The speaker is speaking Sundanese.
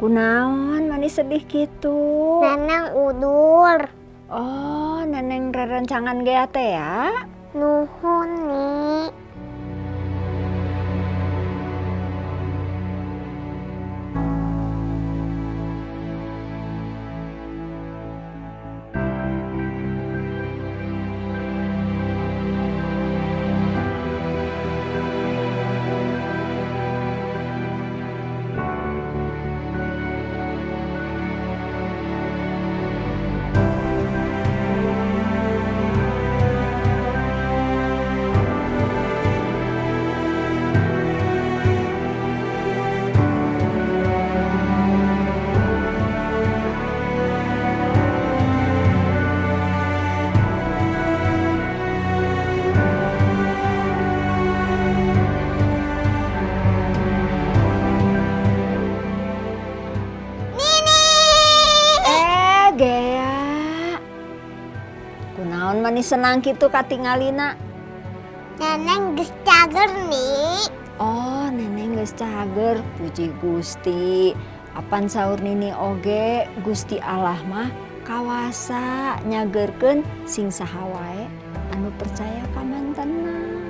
Kunaon manis sedih kitu? Neneng udur. Oh, neneng rerencangan Gea teh ya? Nuhun nih. Nini. Eh, Gea. Kunaon manis senang kitu katingalina? Neneng geus cager nih. Oh, neneng geus cager, puji Gusti. Apan saur nini oge, Gusti Allah mah kawasa nyagerkeun sing saha wae anu percaya ka mantena.